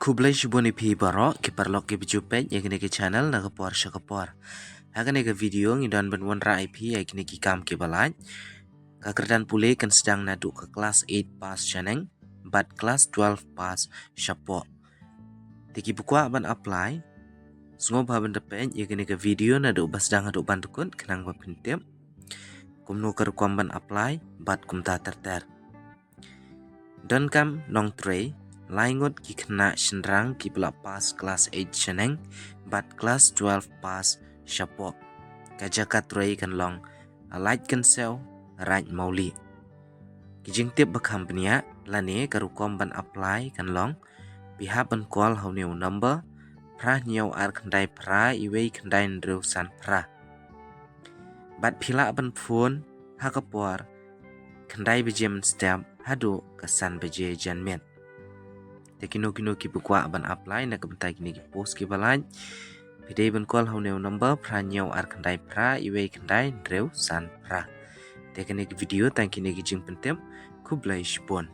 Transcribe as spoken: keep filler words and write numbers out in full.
Khublei shibun ïa phi baroh ki paralok kiba ju peit ïa kane ka channel na ka por sha ka por. Ha kane ka video ngi don ban wanrah ïa phi ïa kine ki kam kiba lait. Ka kyrdan pule kan sdang naduh ka klas eight pass shaneng bad klas twelve pass shapoh. Te kiba kwah ban apply, sngewbha ban da peit ïa kane ka video naduh ba sdang haduh ban da kut khnang ba phin tip kumno ka rukom ban apply bad kumta ter ter. Donkam Nongtrei, lai ngut ki khynnah shynrang kiba la pass klas eight shaneng bad klas twelve pass shapoh. Ka jaka trei kan long ha Laitkynsew, Raid Mawlieh. Ki jingtip ba kham bniah lane ka rukom ban apply kan long: phi hap ban call ha une u number phra hynñiew ar khyndai phra wei khyndai hynriew san phra. Bad phi lah ban phone ha ka por khyndai baje mynstep haduh ka san baje janmiet. Te kino kino kiba kwah ban apply na ka bynta kine ki post kiba lait, phi dei ban call ha une u number phra hynñiew ar khyndai phra wei khyndai hynriew san phra. Te kane ka video tang kine ki jingpyntip. Khublei shibun.